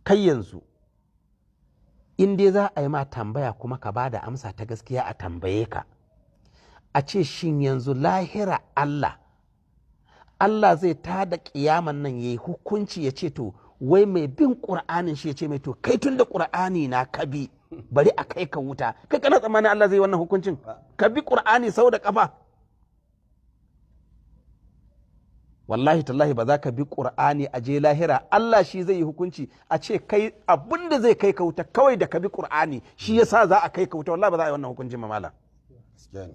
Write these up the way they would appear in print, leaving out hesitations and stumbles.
Kai yanzu in dai za a yi ma tambaya kuma ka ba da amsa ta gaskiya, a tambaye ka a ce, shin yanzu lahira Allah zai tada kiyaman nan ya yi hukunci, ya ce to wai mai bin ƙur'anin shi ya ce mai, to kai tun da ƙur'ani na ka bi, bari a kai ka wuta. Kai kana tsammanin Allah zai yi wannan hukuncin? Ka bi ƙur'ani sau da ƙafa, wallahi tallahi ba za ka bi ƙur'ani a je lahira Allah shi zai yi hukunci a ce kai abin da zai kai ka wuta kawai da ka bi ƙur'ani shi yasa za a kai ka wuta. Wallahi ba za a yi wannan hukuncin ba, malam. Gaskiya ne.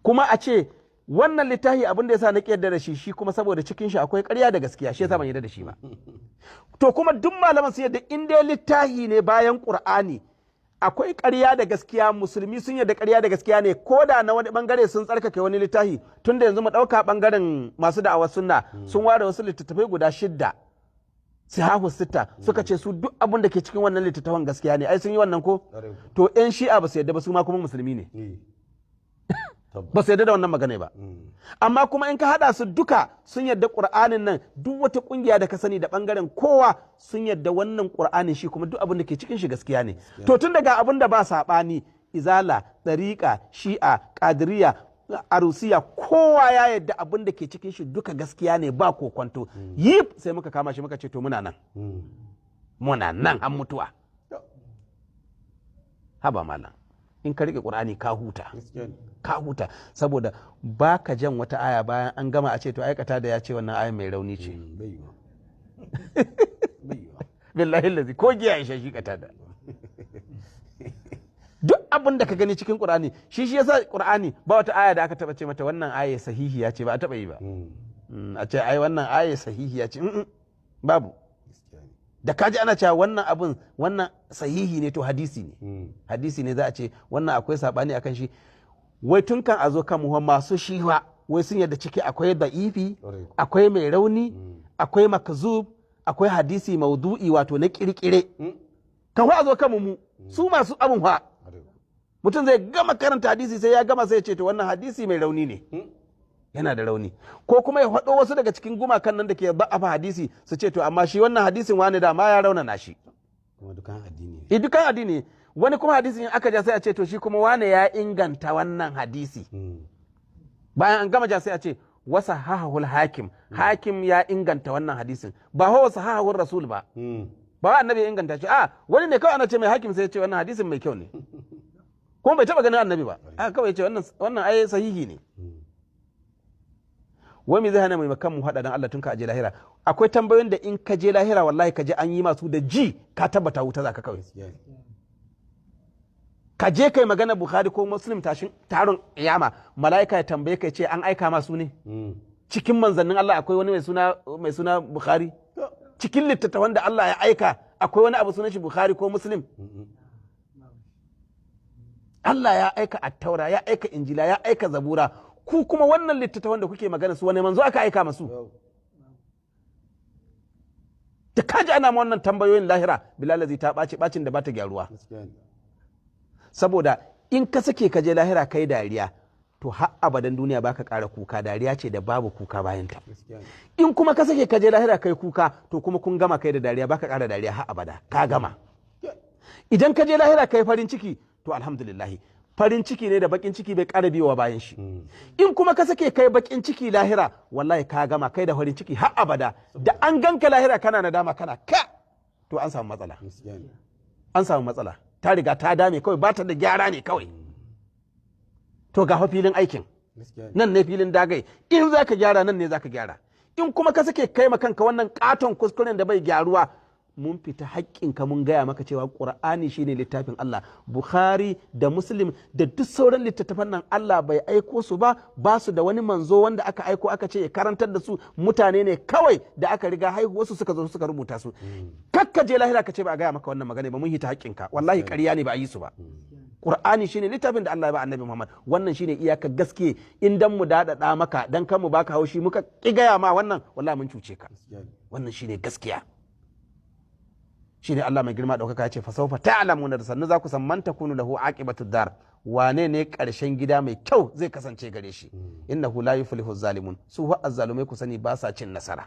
Kuma a ce wannan littafi abin da yasa na yarda da shi, shi kuma saboda cikin shi akwai ƙarya da gaskiya, shi yasa ban yarda da shi ba. To kuma duk malaman sun yarda in dai littafi ne bayan Qur'ani akwai ƙarya da gaskiya. Musulmi sun yarda ƙarya da gaskiya ne, ko da na wani bangare sun tsarkake wani littafi. Tunda yanzu mu ɗauka bangaren masu da'awar sunna sun ware wasu littattafai guda shidda, sihahu sitta, suka ce su duk abin da ke cikin wannan littattafan gaskiya ne. Ai sun yi wannan ko? Ƙwarai. To 'yan Shi'a ba su yarda ba, su ma kuma musulmi ne. Tabbas. Ba su yarda da wannan magana ba. Amma kuma in ka hada su duka sun yarda Qur'anin nan, duk wata kungiya da ka sani da bangaren kowa sun yarda wannan Qur'anin shi kuma duk abin da ke cikin shi gaskiya ne. To tun daga abin da ba sabani, Izala, Dariqa, Shi'a, Qadiriyya, Arusiya, kowa ya yarda abin da ke cikin shi duka gaskiya ne, ba kokwanto yi. Sai muka kama shi muka ce to muna nan, muna nan an mutuwa. Haba malam, in ka rike Qur'ani ka huta. Gaskiya ne. Ka huta, saboda ba ka jan wata aya bayan an gama a ce to aikata da ya ce wannan aya mai rauni ce. Bai yiwa. Bai yiwa. Billahi lazi ko giya ya shi kata da duk abin da ka gani cikin Qur'ani. Shi yasa Qur'ani ba wata aya da aka taba ce mata wannan aya sahihiya ce, ba a taba yi ba. A ce ai wannan aya sahihiya ce. Babu. Gaskiya ne. Da kaji ana cewa wannan abun wannan sahihi ne, to hadisi ne. Hadisi ne za a ce wannan akwai sabani akan shi. Wai tun kan a zo kan mu masu shiwa wai sun yadda ciki akwai da'ifi, Ƙwarai. akwai mai rauni, akwai makazub, akwai hadisi maudu'i, wato na kirkire. Kan a zo kan mu su masu abun fa, Ƙwarai. mutum zai gama karanta hadisi, sai ya gama sai ya ce to wannan hadisi mai rauni ne, yana da rauni. Ko kuma ya faɗo wasu daga cikin gumakan nan da ke ba'afa hadisi su ce to amma shi wannan hadisin wani da ma ya raunana shi. Kuma dukan addini ne. E, dukan addini. Wani kuma hadisin in aka ja sai a ce to shi kuma wane ya inganta wannan hadisi. Bayan an gama ja sai a ce wasa hahahul hakim, hakim ya inganta wannan hadisin. Ba wa wasa hahahul rasul ba, ba wa annabi ya inganta shi. A wani ne kawai ana ce mai hakim sai ya ce wannan hadisin mai kyau ne, kuma bai taba ganin annabi ba. Haka kawai ya ce wannan ai sahihi ne. Wai me zai hana mai makan mu hada dan Allah tun ka aje lahira? Akwai tambayoyin da in ka je lahira wallahi ka je an yi masu da ji ka tabbata wuta zaka kawai. Gaskiya ne. Ka je kai magana Bukhari ko Muslim, tashin taron kiyama mala'ika ya tambaye ka, ce an aika masu ne? Cikin manzannin Allah akwai wani mai suna Bukhari? Cikin littattafan da Allah ya aika akwai wani abu sunan shi Bukhari ko Muslim? Allah ya aika Attaura, ya aika Injila, ya aika Zabura. Ku kuma wannan littattafan da kuke magana su, wani manzo aka aika masu? Yau. Da kaji ana ma wannan tambayoyin lahira, bilalazi ta ɓaci ɓacin da ba ta gyaruwa. Gaskiya ne. Saboda in ka sake ka je lahira kai dariya, to har abadan duniya baka ƙara kuka, dariya ce da babu kuka bayan ta. Gaskiya ne. In kuma ka sake ka je lahira kai kuka, to kuma kun gama kai da dariya, baka ƙara dariya har abada, ka gama. Idan ka je lahira kai farin ciki, to alhamdulillah, farin ciki ne da bakin ciki bai ƙara biyowa bayan shi. In kuma ka sake kai bakin ciki lahira, wallahi ka gama kai da farin ciki har abada. Da an ganka lahira kana nadama, kana ka, to an samu matsala. Gaskiya ne. An samu matsala, ta riga ta dame kawai, ba ta da gyara ne kawai. To ga fa filin aikin. Gaskiya ne. Nan ne filin dagai. In za ka gyara, nan ne za ka gyara. In kuma ka sake kai ma kanka wannan katon kuskuren da bai gyaruwa, mun fita haƙƙinka, mun gaya maka cewa Ƙur'ani shine littafin Allah. Bukhari da Muslim da duk sauran littattafan nan Allah bai aiko su ba, ba su da wani manzo wanda aka aiko aka ce ya karantar da su. Mutane ne kawai da aka riga haihuwarsu suka zo suka rubuta su. Kakka je lahira ka ce ba a gaya maka wannan magana ba. Mun hita haƙƙinka, wallahi ƙarya ne, ba a yi su ba. Qur'ani shine littafin da Allah ya ba Annabi Muhammad. Wannan shine iyaka gaske. In dan mu daɗaɗa maka, dan kan mu baka haushi muka ƙi gaya ma wannan, wallahi mun cuce ka. Gaskiya ne. Wannan shine gaskiya. Shine Allah mai girma ɗaukaka ya ce fasawfa ta'lamuna, da sannu za ku san, man takunu lahu aqibatu dar, wane ne ƙarshen gida mai kyau zai kasance gare shi. Innahu la yuflihu zalimun. Su fa azzalumai ku sani ba sa cin nasara.